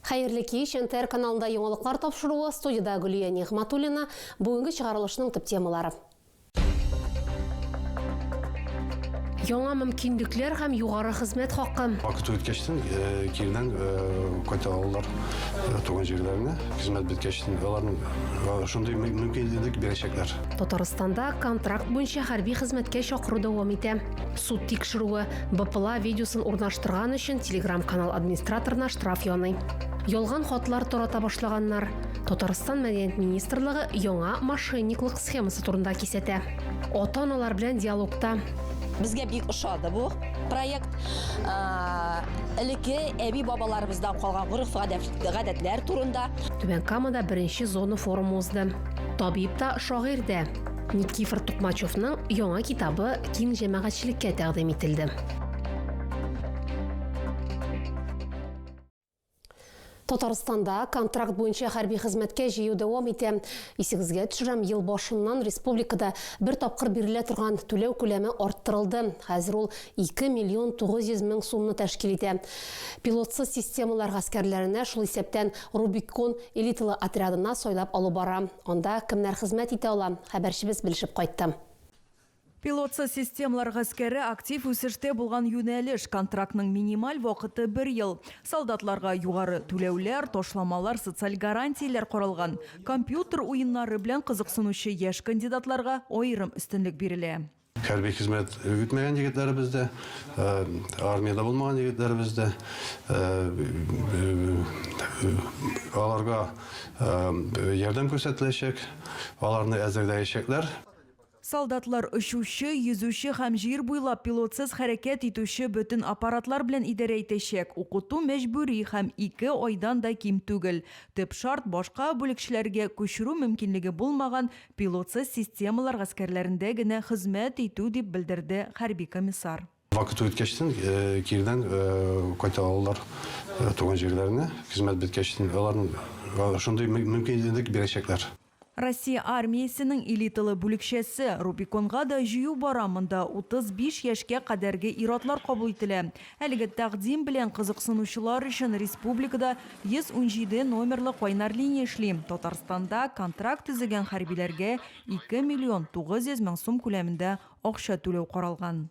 Хәерле кич, НТР каналында яңалыклар тапшыруы, студиядә Гөлия Нигъматуллина. Бүгенге чыгарылышның төп темалары. Яңа мөмкинлекләр һәм югары хезмәт хакы. Вакыт үткәчтен э, кирдән э, кайта алалар э, туган җирләренә. Хезмәт беткәчтен аларның шундый мөмкинлек бирәчәкләр. Татарстанда контракт буенча хәрби хезмәткә чакыру дәвам итә. Суд тикшерүе БПЛА видеосын урнаштырган өчен телеграм-канал администраторына штраф яный. Ялган хатлар тарата башлаганнар. Татарстан Мәдәният министрлыгы яңа мошенниклык схемасы турында кисәтә. Ата-аналар белән диалогта. Безгә бик ошады бу проект. Элекке әби-бабаларыбыздан калган гореф-гадәтләр турында. Түбән Камада беренче зона форумы узды. Табиб та, шагыйрь дә. Никифор Тукмачевның яңа китабы киң җәмәгатьчелеккә тәкъдим ителде. Татарстанда контракт буенча хәрби хезмәткә җыю дәвам итә. Исегезгә төшерәм, ел башыннан республикада бер тапкыр бирелә торган түләү күләме арттырылды. Хәзер ул 2 миллион 900 мең сумны тәшкил итә. Пилотсыз системалар гаскәрләренә, шул исәптән Рубикон элиталы отрядына сайлап алу бара. Анда кемнәр хезмәт итә ала, хәбәрчебез белешеп кайтты. Пилотсыз системалар гаскәре актив үсештә булган юнәлеш. Контрактның минималь вакыты бер ел. Солдатларга югары түләүләр, ташламалар, социаль гарантияләр каралган. Компьютер уеннары белән кызыксынучы яшь кандидатларга аерым өстенлек бирелә. Хәрби хезмәт үтмәгән егетләребез дә, армиядә булмаган егетләребез дә, аларга ярдәм күрсәтеләчәк, аларны әзерләячәкләр. Солдатлар очучы, йөзүче һәм җир буйлап пилотсыз хәрәкәт итүче бөтен аппаратлар белән идарә итәчәк. Укыту мәҗбүри һәм ике айдан да ким түгел. Төп шарт, башка бүлекчеләргә күчерү мөмкинлеге булмаган пилотсыз системалар гаскәрләрендә генә хезмәт итү, дип белдерде хәрби комиссар. Вакыт үткәчтен, кирдән кайта алалар туган җирләренә. Хезмәт беткәчтен аларның шундый мөмкинлек бирәчәкләр. Россия армиясенең элиталы бүлекчәсе, Рубиконга да җыю бара, монда 35 яшькә кадәрге ир-атлар кабул ителә. Әлеге тәкъдим белән кызыксынучылар өчен республикада 117 номерлы кайнар линия эшли. Татарстанда контракт төзегән хәрбиләргә 2 миллион 900 мең сум күләмендә акча түләү каралган.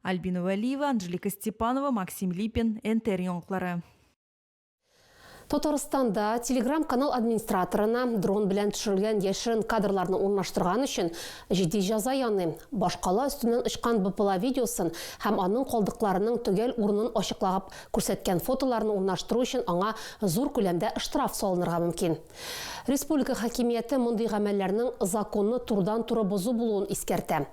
Альбина Вәлиева, Анжелика Степанова, Максим Липин, НТР яңалыклары. Татарстанда Telegram-канал администраторына дрон белән төшерелгән яшерен кадрларны урнаштырган өчен җитди җәза яный. Башкала өстеннән очкан БПЛА видеосын һәм аның калдыкларының төгәл урынын ачыклап күрсәткән фотоларны урнаштыру өчен аңа зур күләмдә штраф салынырга мөмкин. Республика хакимияте мондый гамәлләрнең законны турыдан-туры бозу булуын искәртә.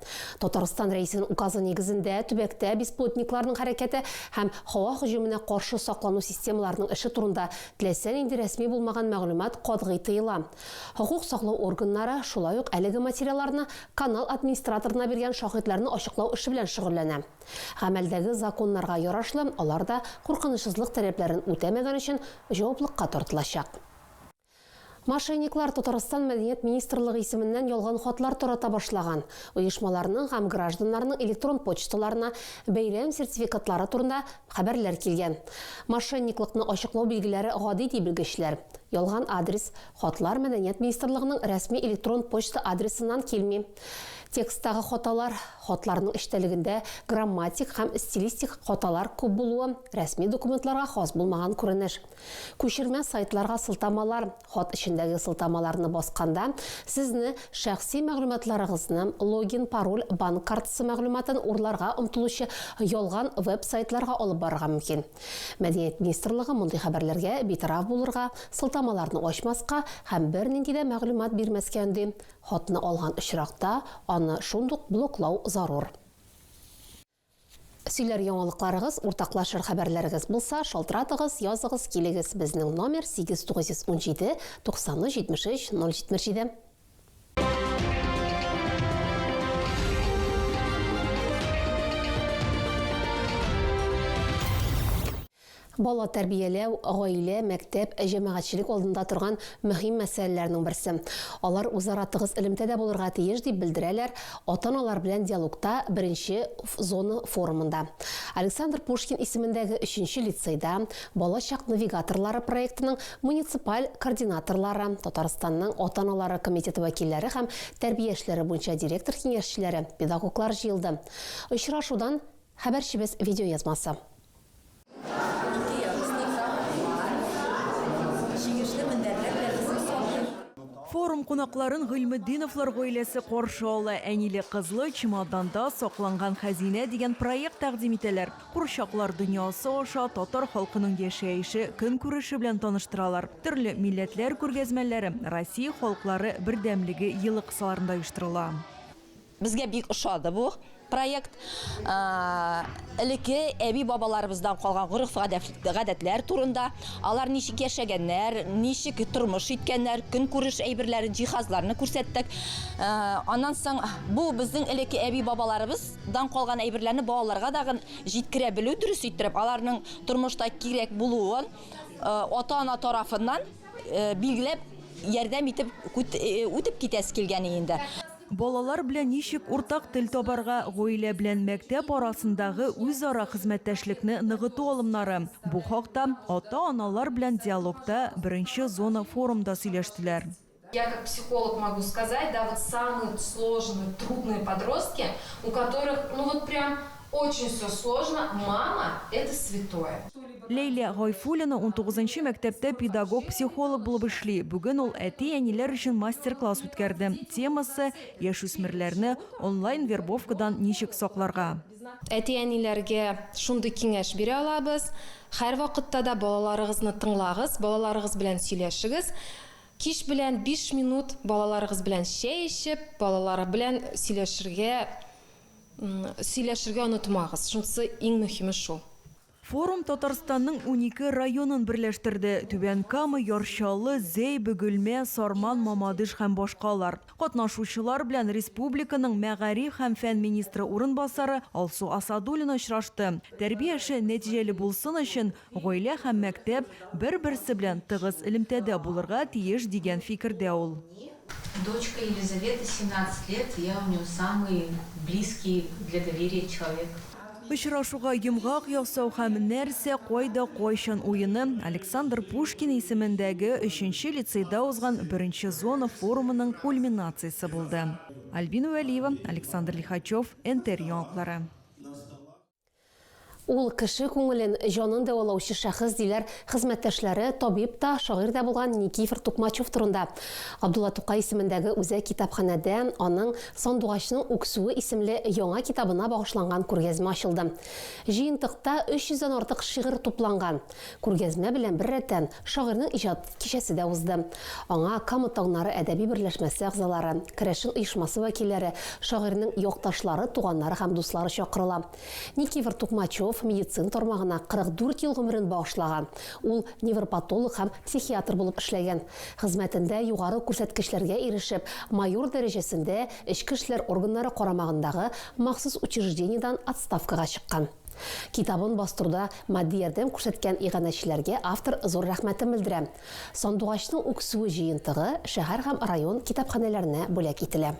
Татарстан Рәисенең указы нигезендә төбәктә беспилотникларның хәрәкәте һәм һава һөҗүменә каршы саклану системаларының эше турында теләсә нинди рәсми булмаган мәгълүмат катгый тыела. Хокук саклау органнары шулай ук әлеге материалларны канал администраторына биргән шаһитларны ачыклау эше белән шөгыльләнә. Гамәлдәге законнарга ярашлы, алар да куркынычсызлык таләпләрен үтәмәгән өчен җаваплыкка тартылачак. Мошенниклар Татарстан Мәдәният министрлыгы исеменнән ялган хатлар тарата башлаган. Оешмаларның һәм гражданнарның электрон почталарына бәйрәм сертификатлары турында хәбәрләр килгән. Мошенниклыкны ачыклау билгеләре гади, ди белгечләр. Ялган адрес, хатлар Мәдәният министрлыгының рәсми электрон почта адресыннан килми. Тексттагы хаталар, хатларның эчтәлегендә грамматик һәм стилистик хаталар күп булуы, рәсми документларга хас булмаган күренеш. Күчермә сайтларга сылтамалар, хат эчендәге сылтамаларны басканда, сезне шәхси мәгълүматларыгызны, логин, пароль, банк картасы мәгълүматын урларга омтылучы ялган веб-сайтларга алып барырга мөмкин. Мәдәният министрлыгы мондый хәбәрләргә битараф булырга, сылтамаларны ачмаска һәм бернинди дә мәгълүмат бирмәскә өнди. Хатны алган очракта, аны шундук блоклау зарур. Сөйләр яңалыкларыгыз, уртаклашыр хәбәрләрегез булса, шалтыратыгыз, языгыз, килегез. Безнең номер 8917 93 73 077. Бала тәрбияләү, гаилә, мәктәп, җәмәгатьчелек алдында торган мөһим мәсьәләләрнең берсе. Алар үзара тыгыз элемтәдә булырга тиеш, дип белдерәләр ата-аналар белән диалогта беренче зона форумында. Александр Пушкин исемендәге өченче лицейда Балачак навигаторлары проектының муниципаль координаторлары, Татарстанның ата-аналары комитеты вәкилләре һәм тәрбия эшләре буенча директор киңәшчеләре, педагоглар җыелды. Очрашудан хәбәрчебез видеоязмасы. Форум кунакларын Гыйльметдиновлар гаиләсе каршы ала. Әниле-кызлы Чемоданда сакланган хәзинә дигән проект тәкъдим итәләр. Курчаклар дөньясы аша татар халкының яшәеше, көнкүреше белән таныштыралар. Төрле милләтләр күргәзмәләре Россия халыклары бердәмлеге елы кысаларында оештырыла. Безгә бик ошады бу проект. Элекке әби-бабаларыбыздан калган гореф-гадәтләр турында, алар ничек яшәгәннәр, ничек тормыш иткәннәр, көнкүреш әйберләрен, җиһазларны күрсәттек. Аннан соң бу безнең элекке әби-бабаларыбыздан калган әйберләрне балаларга тагын җиткерә белү, дөрес иттереп, аларның тормышта кирәк булуын ата-ана тарафыннан билгеләп, ярдәм итеп үтеп китәсе килгән инде. Балалар белән ничек уртак тел табарга, гаилә белән мәктәп арасындагы үзара хезмәттәшлекне ныгыту алымнары, бу хакта ата-аналар белән диалогта беренче зона форумда сөйләштеләр. Я как психолог могу сказать, да, вот самые сложные, трудные подростки, у которых, ну вот прям очень все сложно, мама, это святое. Ләйлә Гайфуллина унтугызынчы мәктәптә педагог-психолог булып эшли. Бүген ул әти-әниләр өчен мастер-класс үткәрде. Темасы, яшүсмерләрне онлайн-вербовкадан ничек сакларга. Әти-әниләргә шундый киңәш бирә алабыз, һәрвакытта да балаларыгызны тыңлагыз, балаларыгыз белән сөйләшегез. Кич белән биш минут балаларыгыз белән чәй эчеп, балалар белән сөйләшергә Сөйләшергә онытмагыз, шунысы иң мөһиме шул. Форум Татарстанның 12 районын берләштерде, Түбән Кама, Яр Чаллы, Зәй, Бөгелмә, Сарман, Мамадыш һәм башкалар. Катнашучылар белән республиканың мәгариф һәм фән министры урынбасары Алсу Асадуллина очрашты. Тәрбия эше нәтиҗәле булсын өчен, гаилә һәм мәктәп бер-берсе белән тыгыз элемтәдә булырга тиеш, дигән фикердә ул. Дочка Елизавета 17 лет, я у нее самый близкий для доверия человек. Очрашуга йомгак ясау һәм Нәрсә, кайда, кайчан уены Александр Пушкин исемендәге өченче лицейда узган беренче зона форумының кульминациясе булды. Альбина Вәлиева, Александр Лихачев, НТР яңалыклары. Ул кеше күңелен, җанын дәвалаучы шәхес, диләр хезмәттәшләре, табиб та, шагыйрь дә булган Никифор Тукмачев турында. Габдулла Тукай исемендәге үзәк китапханәдә аның Сандугачның үксүе исемле яңа китабына багышланган күргәзмә ачылды. Җыентыкта 300 дән артык шигырь тупланган. Күргәзмә белән беррәттән шагыйрьнең иҗат кичәсе дә узды. Аңа Кама таңнары әдәби берләшмәсе әгъзалары, керәшен оешмасы вәкилләре, шагыйрьнең якташлары, туганнары һәм дуслары чакырыла. Никифор Тукмачев медицина тармагына 44 ел гомерен багышлаган. Ул невропатолог һәм психиатр булып эшләгән. Хезмәтендә югары күрсәткечләргә ирешеп, майор дәрәҗәсендә эчке эшләр органнары карамагындагы махсус учреждениедән отставкага чыккан. Китабын бастыруда матди ярдәм күрсәткән иганәчеләргә автор зур рәхмәтен белдерә. Сандугачның үксүе җыентыгы шәһәр һәм район китапханәләренә бүләк ителә.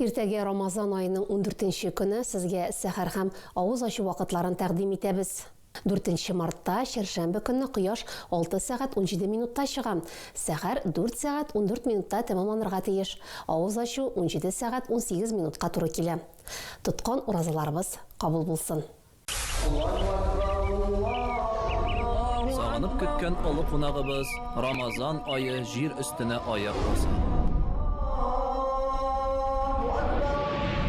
Иртәгә Рамазан аеның ундүртенче көне сезгә сәхәр һәм авыз ачу вакытларын тәкъдим итәбез. Дүртенче мартта, чәршәмбе көнне кояш 6 сәгать 17 минутта чыга. Сәхәр 4 сәгать 14 минутта тәмамланырга тиеш. Авыз ачу 17 сәгать 18 минутка туры килә. Тоткан уразаларыбыз кабул булсын. Сагынып көткән олы кунагыбыз Рамазан ае җир өстенә аяк баса.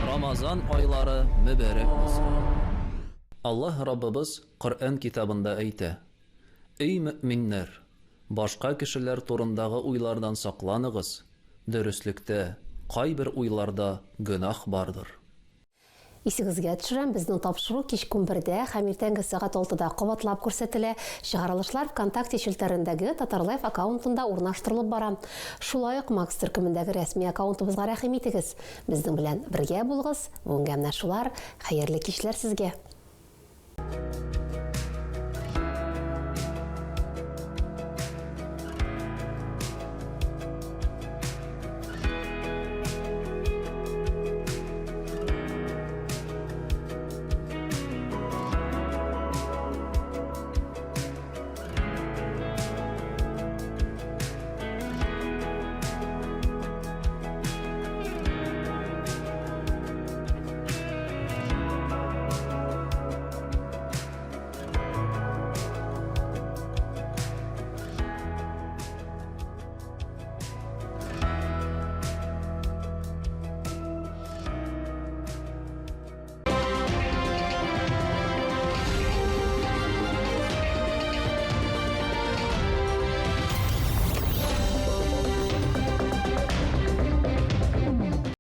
Рамазан айлары мөбарәк булсын. Аллаһ Раббыбыз Коръән китабында әйтә, Эй мөэминнәр! Башка кешеләр турындагы уйлардан сакланыгыз, дөреслектә, кайбер уйларда гөнаһ бардыр. Исегезгә төшерәм, безнең тапшыру кичке унбердә һәм иртәнге сәгать алтыда кабатлап күрсәтелә. Чыгарылышлар ВКонтакте челтәрендәге Татарлайф аккаунтында урнаштырылып бара. Шулай ук Макс төркемендәге рәсми аккаунтыбызга рәхим итегез. Безнең белән бергә булыгыз. Бүгенгә менә шулар. Хәерле кичләр сезгә!